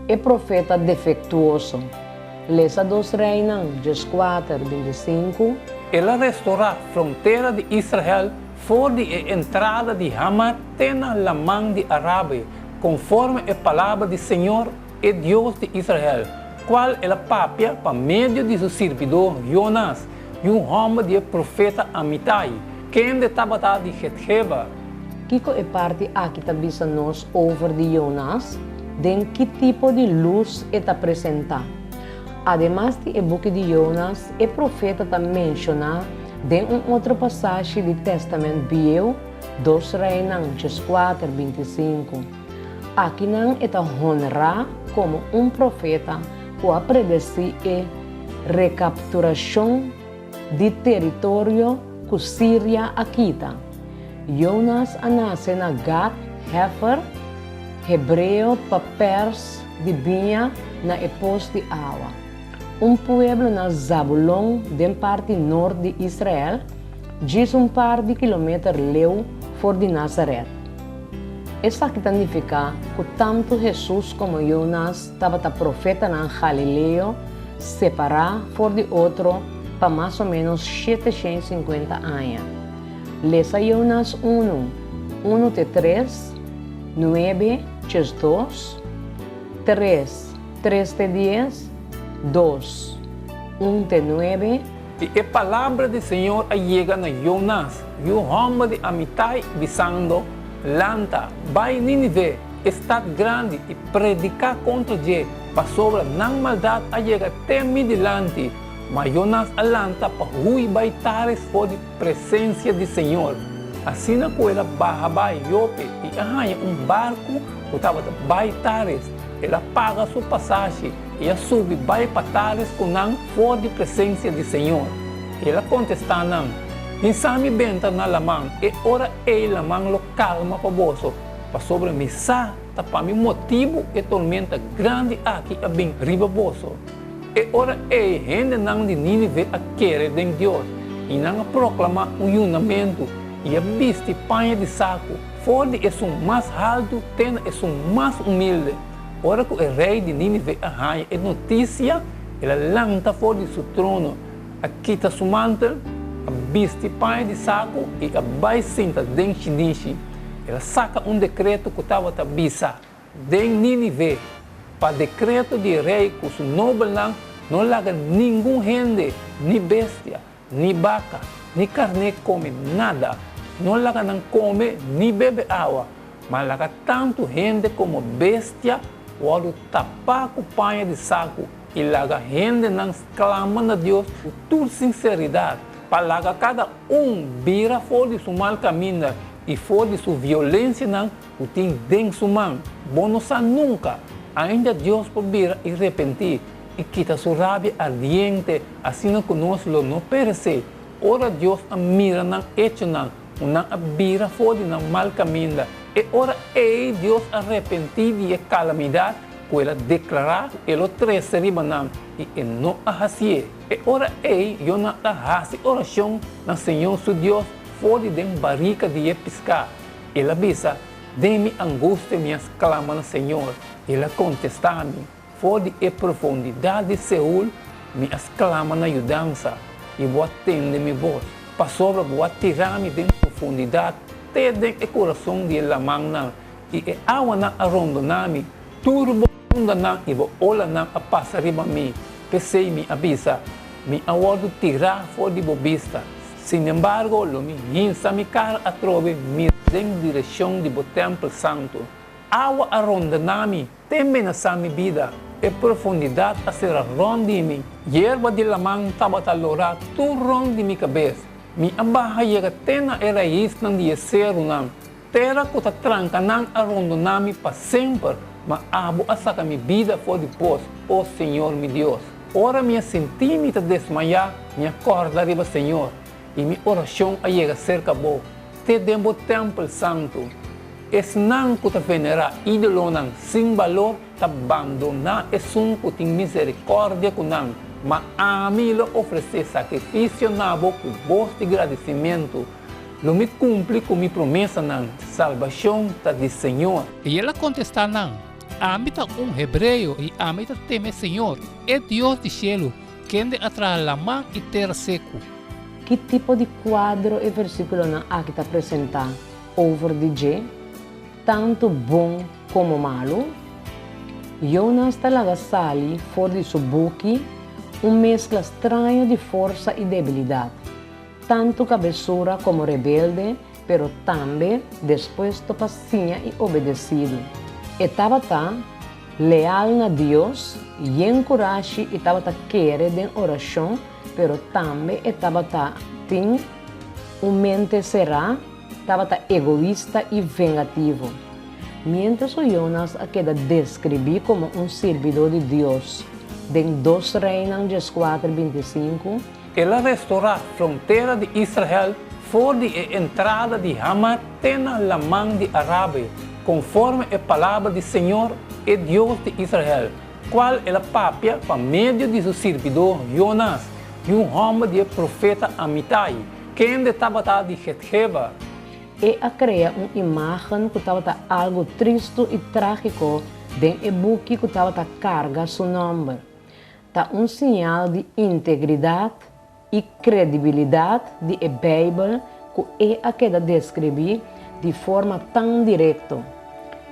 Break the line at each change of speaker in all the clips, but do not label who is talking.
E profeta defektuoso. Lesa Dos Reinan 14, 25.
El a restorá frontera di Israel for di e entrada di Hamat te na Laman di Arabe, konforme e palabra di señor, e Dios di Israel, kual el a papia pa medio di su sirbidó Jonas, yu hòmber di e profeta Amitai, kende tabata di Getgeba.
Kiko e parti aki ta bisa nos over di Jonas? Den ki tipo di lus e ta presentá? Ademas di e buki di Jonas, e profeta ta menshoná den un otro pasashi di Tèstamènt Bieu, Dos Reinan 14, 25. Akinan e ta honrá komo un profeta ku a predesí e rekapturashon di teritorio ku Siria a kita. Jonas a nase na Gat Hefer, hebreo pa pèrs di biña na e pos di awa, un pueblo na Zabulon den parti nort di Israel, djis un par di kilometer leu for di Nazaret. Esaki ta nifiká ku tantu Hesus komo Jonas tabata profetanan galileo separá for di otro pa mas o ménos 750 aña. Lesa Jonas 1, 1 te 3, 9, 12, 3, 3 te 10, 2, 1 te 9.
I e palabra di señor a yega na Jonas, yu hòmber di Amitai, bisando, Lanta, bai Nínive, e stat grandi, i prediká kontra dje, pasobra nan maldat a yega te mi dilanti. Ma Jonas a lanta pa hui bai Tares for di presensia di señor. Asina ku el a baha bai Jope i a haña un barku ku tabata bai Tares, el a paga su pasashi i a subi bai pa Tares ku nan for di presensia di señor. El a kontestá nan, Hinsa mi benta na laman, e ora ei laman lo kalma pa boso, pasobra mi sa ta pa mi motibu e tormenta grandi aki a bin riba boso. E ora ei hendenan di Nínive a kere den Dios, i nan a proklamá un yunamentu i a bisti paña di saku, for di esun mas haltu te na esun mas humilde. Ora ku e rei di Nínive a haña e notisia, el a lanta for di su trono, a kita su mantel, a bisti paña di saku i a bai sinta den shinishi. El a saka un dekreto ku tabata bisa, Den Nínive, pa dekreto di e rei ku su nobelnan, no laga ningun hende, ni bestia, ni baka, ni karné kome nada. No laga nan kome ni bebe awa, ma laga tantu hende komo bestia wòrdu tapá ku paña di saku i laga hendenan sklama na Dios ku tur sinseridat, pa laga kada un bira for di su mal kaminda i for di su violensianan Ku tin den su man. Bo no sa nunka. Ainda Dios por bira i repentí i kita su rabia ardiente asina ku nos lo no peresé. Ora Dios a mira nan echonan ku nan a bira for di nan mal kaminda, e ora ei Dios a repentí di e kalamidat ku el a deklará ku e lo trese riba nan, i e no a hasié. E ora ei Yona a hasi orashon na Señor su Dios for di den barika di e piská. El a bisa, Den mi angustia mi a sklama na Señor, i El a kontestá mi. For di e profundidat di Seul mi a sklama na yudansa, i Bo a tende mi bos. Pasobra Bo a tira mi den profundidat te den e kurason di e lamannan, i e awanan a rondoná mi. Tur Bo ondanan i Bo olanan a pasa riba mi. P'esei mi a bisa, Mi a wòrdu tirá for di Bo bista. Sinembargo, lo mi hinsa mi kara atrobe mira den direkshon di bo tèmpel santu. Awa a rondoná mi, te menasá mi bida. E profundidat a sera rònt di mi. Yerba di laman tabata lorá tur rònt di mi kabes. Mi a baha yega te na e raisnan di e serunan. Tera ku ta tranka nan a rondoná mi pa semper, ma abo a saka mi bida for di pos, o Señor mi Dios. Ora mi a sinti mi ta desmayá, mi a kòrda riba Señor, i mi orashon a yega serka Bo, te den Bo tèmpel santu. Esnan ku ta venerá ídolonan sin balor ta bandoná esun ku tin miserikòrdia ku nan, ma ami lo ofresé sakrifisio na Bo ku bos di gradisimentu. Lo mi kumpli ku mi promesanan, salbashon ta di Señor.
I el a kontestá nan,
Ami ta un hebreo i ami ta teme Señor, e Dios di shelu, kende a traha laman i tera seku.
Ki tipo di kuadro e versíkulonan aki ta presentá over di dje, tantu bon komo malu? Jonas ta laga sali for di su buki un meskla straño di forsa i debilidat, tantu kabesura komo rebelde, pero tambe despuesto pa siña i obedesidu. E tabata leal na Dios, yen kurashi i tabata kere den orashon, pero tambe e tabata tin un mente será, tabata egoista i vengativo. Miéntras ku Jonas a keda deskribí komo un sirbidó di Dios den Dos Reinan dieskuater bintisinku,
El a restorá frontera di Israel for di e entrada di Hamat te na Laman di Arabe, konforme e palabra di señor, e Dios di Israel, kual el a papia pa medio di su sirbidó Jonas, yu hòmber di e profeta Amitai, kende tabata di Getgeba.
E a krea un imágen ku tabata algu tristu i trágiko den e buki ku tabata karga su nòmber. Ta un siñal di integridat i kredibilidat di e Beibel ku e a keda deskribí di forma tan direkto.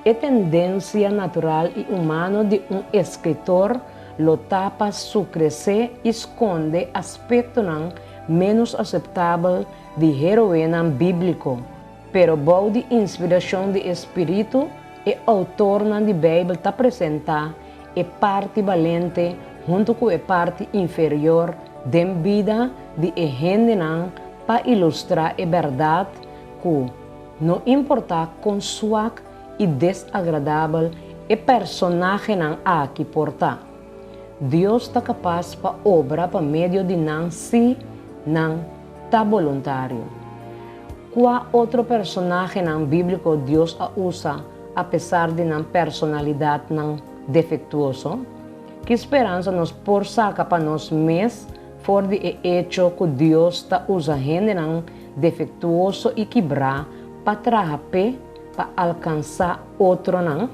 E tendensia natural i humano di un eskritor lo ta pa sukresé i skonde aspektonan ménos aseptabel di heroenan bíbliko. Pero bou di inspirashon di e spiritu, e outornan di Beibel ta presentá e parti balente huntu ku e parti inferior den bida di e hendenan pa ilustrá e bèrdat ku, no importá kon swak i desagradabel e personahenan aki por ta, Dios ta kapas pa obra pa medio di nan si nan ta boluntario. Kua otro personahenan bíbliko Dios a usa apesar di nan personalidatnan defektuoso? Ki speransa nos por saka pa nos mes for di e echo ku Dios ta usa hendenan defektuoso i kibrá pa traha p'e pa alkansá otronan?